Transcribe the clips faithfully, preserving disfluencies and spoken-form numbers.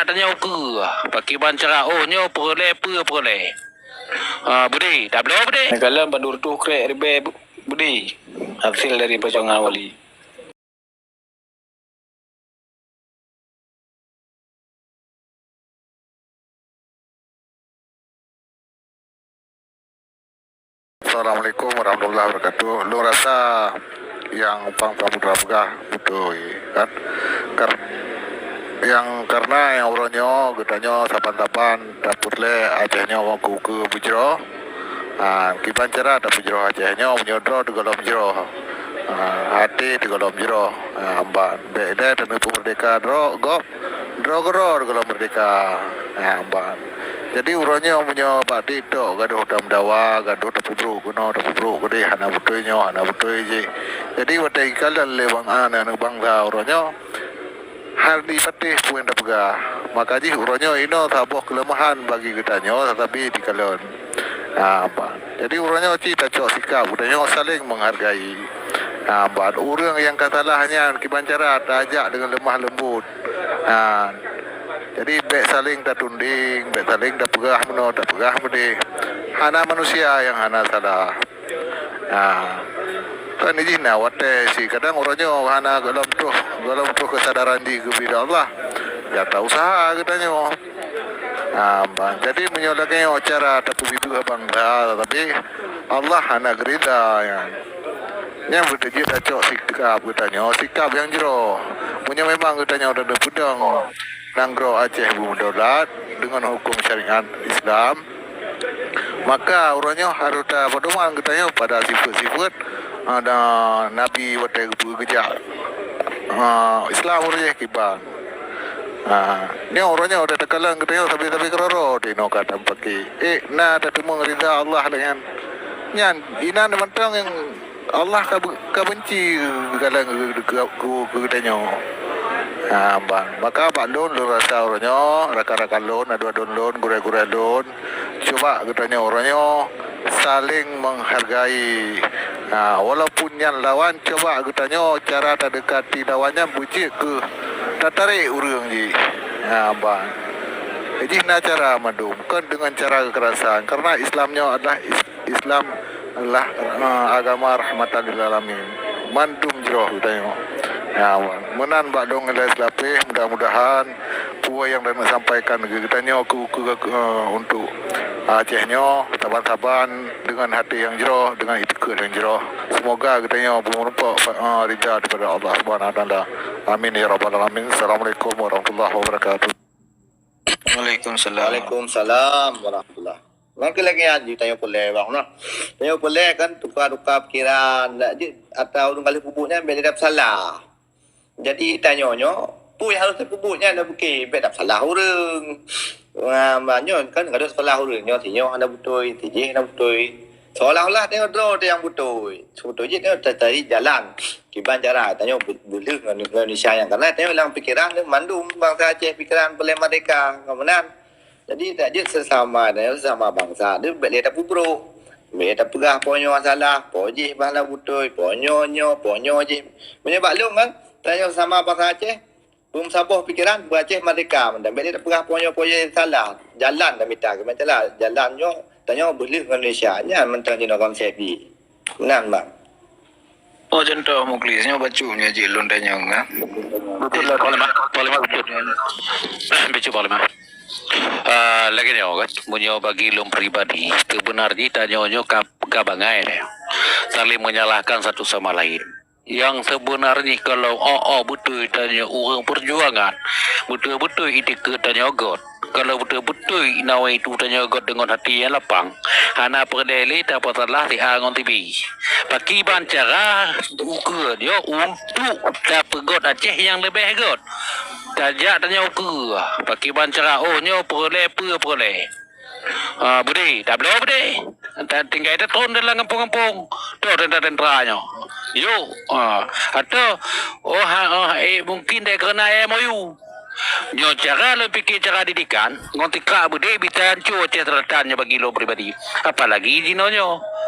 tanyoe ukeue, pakiban cara oh nyoe peureulée peue peureulée. Ah, beudé, tabloe beudé. Neukalon bandum reutôh krek ribée bu-, beudé hasil dari perjuangan Wali. Assalamualaikum warahmatullahi wabarakatuh. Lôn rasa nyang Pang Samudra peugah beutôi, kan? Kar-, nyang karna nyang uroe nyoe geutanyoe saban-saban tapeureulée Aceh nyoe keu, keu beujroh. Ha, kiban cara tapeujroh Aceh nyoe meunyoe droe di gohlom jroh. Ha, até di gohlom jroh. Ha, ban bék lé taneuk peumeurdeka droe gob, droe keudroe di gohlom meurdeka. Ha, ban. Jadi uroe nyoe meunyoe bak TikTok gadoh tameudawa, gadoh tapeubrok keunoe, tapeubrok keudeh, hana beutôi nyoe, hana beutôi jih. Jadi watée jikalon lé bang-, aneuk bansa uroe nyoe, hana jipatéh peue nyang tapeugah. Maka jih uroe nyoe inoe saboh keuleumahan bagi geutanyoe tatabi jikalon. Ha, ban. Jadi uroe nyoe ci tacok sikap geutanyoe saléng menghargai. Ha, ban. Ureuëng nyang ka salah nyan kiban cara tajak deungon leumah leumbot. Ha. Jadi bék saléng tatundeng, bék saléng tapeugah meunoe, tapeugah meudeh. Hana manusia nyang hana salah. Ha. Kan jih na watée si kadang uroe nyoe hana gohlom troh, gohlom troh keusadaran jih geubri lé Allah. Ya tausaha geutanyoe. Ha, ban. Jadi meunyoe lagée nyoe cara tapeubeubaih bansa, tapi Allah hana geurida nyan. Nyan beutôi jih tacok sikap geutanyoe, sikap nyang jroh. Meunyoe memang geutanyoe taneuk peudong nanggroe Aceh beumeudaulat deungon huköm syariat Islam, maka uroe nyoe harôh tapedoman geutanyoe pada sifeuet-sifeuet, ah, dan Nabi watée geupeu-, geujak, ah, Islam uroe nyoe kiban. Ah, nyoe uroe nyoe watée takalon geutanyoe sabe-sabe keudroe-droe tinoe ka tapaké. Eh, na tateumeung rida Allah lagée nyan. Nyan inan mantong nyang Allah ka be-, ka benci geukalon keu, keu, keu, keu geutanyoe. Ha, ban. Maka bak lôn, lôn rasa uroe nyoe, rakan-rakan lôn, adoe-adoe lôn, gurée-gurée lôn, cuba geutanyoe uroe nyoe saléng menghargai. Ha, walaupun nyan lawan, cuba geutanyoe cara tadekati lawan nyan beujeuet keu tatarek ureuëng jih. Ha, ban. Jih na cara mandum, kon deungon cara keukerasan. Karena Islam nyoe adalah is-, Islam adalah, eh, agama rahmatan lil alamin. Mandum jroh geutanyoe. Ya, meunan bak lôn ilée seulapeh, mudah-mudahan peue nyang lôn sampaikan keu geutanyoe keu, keu, keu, eh, untuk Aceh nyoe, saban-saban deungon até nyang jroh, deungon itikeuet nyang jroh. Semoga geutanyoe beumeurumpok, eh, rida daripada Allah Subhanahu wa Taala. Amin ya rabbal alamin. Assalamualaikum warahmatullahi wabarakatuh. Waalaikumsalam. Waalaikumsalam warahmatullah. Mungkin lagée nyan jih tanyoe peureulée bang nah. Tanyoe peureulée kan tuka-tuka pikiran, dak jeuet ata ureuëng ka lheueh peubuet nyan bék lé tapeusalah. Jadi tanyoe nyoe, peue nyang harôh tapeubuet nyan dak buke, bék tapeusalah ureuëng. Wah, nyoe kan ka lheueh salah ureuëng, nyoe si nyoe hana beutôi, si jih hana beutôi. Seolah-olah tanyoe droe nyang beutôi. Seubeutôi jih tanyoe tacari jalan. Kiban cara tanyoe be-, beuleuh ngon, ngon Indonesia nyan. Karena tanyoe lam pikiran mandum bansa Aceh pikiran peureulée merdeka. Ngon meunan. Jadi, tak jeuet sesama, tanyoe sesama bansa tu bék lé tapeubrok. Bék lé tapeugah po nyoe salah, po jih bah na beutôi, po nyoe nyoe, po nyoe jih. Meunyoe bak lôn kan, tanyoe sesama bansa Aceh, beumeusaboh pikiran, beu Aceh merdeka mantong. Bék lé tapeugah po nyoe, po jih salah. Jalan tamita, kiban cara jalan nyoe, tanyoe beuleuh ngon Indonesia. Nyan mantong jinoe konsep jih. Meunan, bang. Oh, contoh Muklis nyoe bacut nyoe jih lôn tanyong, ha. Betul lah, Panglima. Panglima betul. Bacut, Panglima. Ah, lagée nyoe kan, meunyoe bagi lôn pribadi, seubeuna jih tanyoe nyoe ka, ka bangai deh. Saling menyalahkan satu sama lain. Nyang seubeuna jih kalau oh, oh beutôi tanyoe ureuëng peujuangan, beutôi-beutôi itikeuet tanyoe göt. Kalau beutôi-beutôi nawaitu tanyoe göt deungon hati nyang lapang, hana peureulée lé tapeusalah si A ngon si B. Pakiban cara ukeue nyoe untuk tapeugöt Aceh nyang leubeh göt. Tajak tanyoe ukeue, pakiban cara oh nyoe peureulée peue peureulée. Ah, beudé, tabloe beudé. Ta-, tinggai tatron dalam gampông-gampông. Toh teuntara-teuntara nyoe. Yuk, ah, atau, oh, ha, oh, eh, mungkin dek kena M O U. Nyoe cara lôn pike cara didikan, ngon tikak beudé bisa hancô Aceh Selatan nyoe bagi lôn pribadi. Apalagi jinoe nyoe.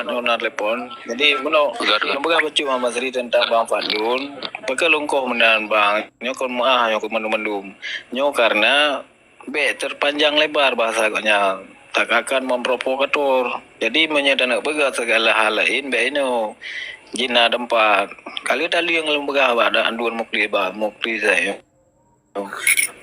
Dah nyoe na telepon. Jadi, meunoe, lôn peugah bacut Bang Basri teuntang Bang Fadlun. Pakon lôn koh meunan, Bang? Nyoe kon meu'ah, nyoe kon mandum-mandum. Nyoe karena Bèk terpanjang lebar bahasa gobnyan, tak akan memprovokator. Jadi meunyoe taneuk peugah segala hal laén, bèk inoe jina teumpat. Ka lheueh taleueng lôn peugah bak Abdul Muklis, bah, Muklis saya.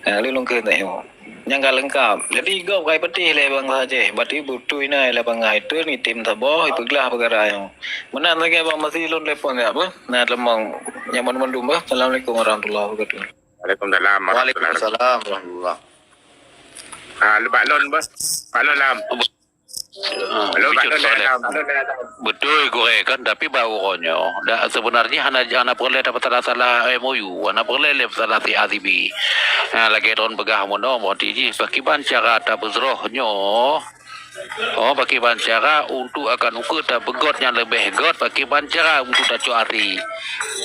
Ha, lôn lôn kheun tanyoe. Nyang ka leungkap. Jadi gob kai peuteh lé bansa Aceh. Berarti beutôi na lé bangai teun item saboh ipeuglah peukara nyoe. Meunan lagèe bang masih lôn telepon ya apa? Na telemang nyaman mandum bah. Assalamualaikum warahmatullahi wabarakatuh. Waalaikumsalam warahmatullahi wabarakatuh. Waalaikumsalam warahmatullahi. Ah, bak lôn bah. Bak lôn lam. Halo, Bak Dun Soleh. Beutôi gurèe kan, tapi bak uroe nyoe, dak, sebenarnya hana, hana peureulèe tapeusalah-salah M O U, hana peureulèe lé peusalah si A si B. Nah, lagèe droen peugah meunoe, berarti jih pakiban cara tabeudroh nyoe. Oh, pakiban cara untuk akan ukeue tabeugot nyang leubeh göt, pakiban cara untuk tacok até.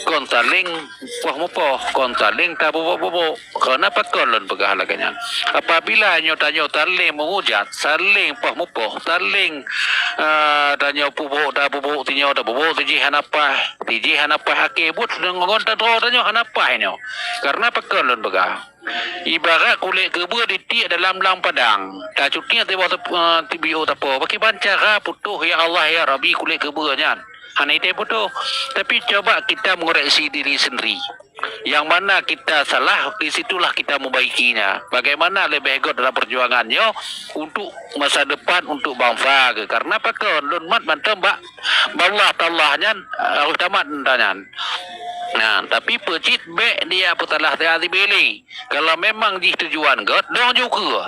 Kon saléng poh mupoh, kon saléng tabubok-bubok. Karena pakon lôn peugah lagèe nyan? Apabila nyoe tanyoe saléng meuhujat, saléng poh mupoh, saléng, ah, tanyoe pubok, tabubok sinyoe, tabubok sijih hana paih, sijih hana paih akhé buet ngon tadroe tanyoe hana paih nyoe. Karena pakon lôn peugah? Ibarat kulét keubeue ditiek dalam lam padang, tacuti tiba, eh, tibiôh tapo. Pakiban cara putôh, ya Allah, ya Rabbi, kulét keubeue nyan? Hana item putôh. Tapi coba kita mengoreksi diri sendiri. Yang mana kita salah, di situlah kita membaikinya. Bagaimana leubeh göt dalam perjuangan nyoe untuk masa depan, untuk bansa ke. Karena pakon lôn mat mantong bak Allah Taala nyan, eh, harus tamat nyan. Nah, tapi peucit bèk dia peusalah dia sibili. Kalau memang jih tujuan göt, dong ju keue.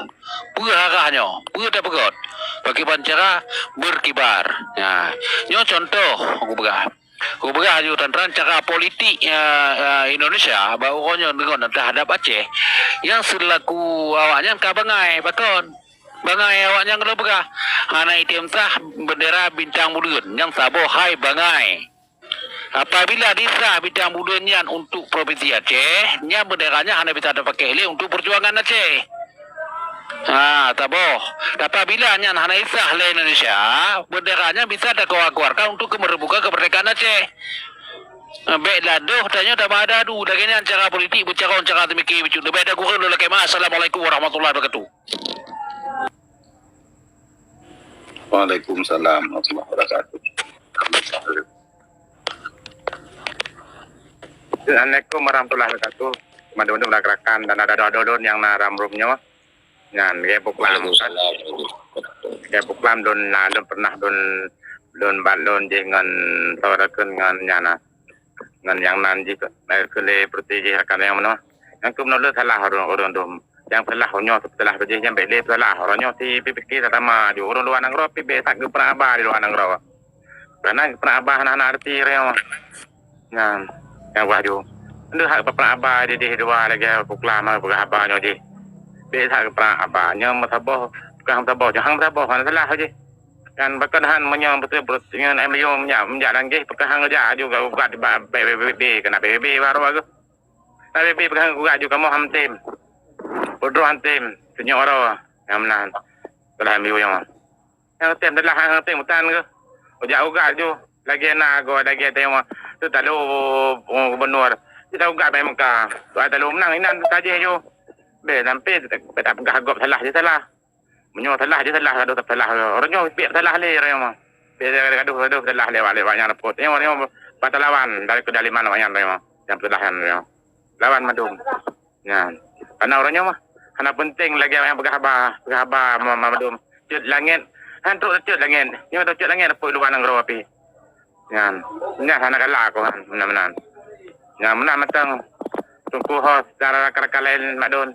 Peue arah nyoe, peue tapeugöt. Pakiban cara berkibar. Nah, nyoe contoh aku peugah. Kupeugah aju teuntang cara politik, eh, eh, Indonesia bak uroe nyoe deungon terhadap Aceh, nyang seulaku awaknyan ka bangai, pakon? Bangai awaknyan lôn peugah, hana item sah bendera bintang buleuen nyang saboh hai bangai. Apabila disah bintang buleuen nyan untuk Provinsi Aceh, nyan bendera nyan hana bisa tapakè lé untuk perjuangan Aceh. Ha, saboh. Tapi bila nyan hana isah lé Indonesia, bendera nyan bisa takeluarkan untuk ke-, merebutkan kemerdekaan Aceh. Ha, bèk ladoh tanyoe tamada adu lagèe nyan cara politik beucarông cara teumiki bacut. Leubeh dahulu lôn lakèe meu'ah. Assalamualaikum warahmatullahi wabarakatuh. Waalaikumsalam warahmatullahi wabarakatuh. Assalamualaikum warahmatullahi wabarakatuh. Mandum-mandum rakan-rakan dan adoe-adoe lôn nyang na lam room nyoe. Nyan, lagèe peuklam. Waalaikumsalam. Lagèe peuklam lôn na, lôn pernah lôn, lôn bat lôn jih ngon saudara kheun ngon nyan na. Ngon nyang nan jih, na keu lé peureutih jih rakan nyang meunoe. Nyang keu meunoe lé salah ureueng, ureueng dum. Nyang salah nyoe salah jih, nyang bèk lé salah. Ureueng nyoe si pike sama ju. Ureueng luwa nanggroe pih bèk that geupeurang haba di luwa nanggroe. Karena geupeurang haba hana, hana arti ureueng nyoe. Nyan, nyang wah ju. Ndeue hak geupeurang haba di, di dua lagèe peuklam peugah haba nyoe jih. Bèk that geupeurang haba. Nyoe meusaboh, tukang meusaboh, nyoe hang meusaboh, hana salah jih. Nyan bakon han meunyoe beutôi, beutôi ngon M U meunjak, meunjak dan geh peukah han geujak aju ka ugat bak B B B, keunan B B B baru bagoe. Tapi pih peugah ngon geugat ju kamoe han tem. Peudroe han tem. Tunyok uroe. Nyang meunan. Teulah M U nyoe. Nyang tem teulah han tem utan keuh. Ujak ugat ju. Lagèe na goe lagèe tem. Teuh talo gubernur. Teuh ugat bak Mekah. Tuan talo meunang inan tajih ju. Bèk sampai bèk tapeugah gob salah jih salah. Meunyoe salah jih salah, gadoh salah. Ureueng nyoe bèk salah lé ureueng nyoe. Bèk gadoh, gadoh salah lé awak, lé awak nyang reupot. Nyoe ureueng nyoe patalawan dari keudaliman awak nyan ureueng nyoe. Nyang salah nyan ureueng nyoe. Lawan mandum. Nyan. Karena ureueng nyoe mah hana penting lagèe nyang peugah haba, peugah haba ma-, ma-, mandum. Cut langèt, han trok cut langèt. Nyoe trok cut langèt reupot luwa nanggroe pih. Nyan. Nyan hana galak aku han, meunan-meunan. Nyan meunan mantong. Teungku ho, saudara rakan-rakan laén Mak Don.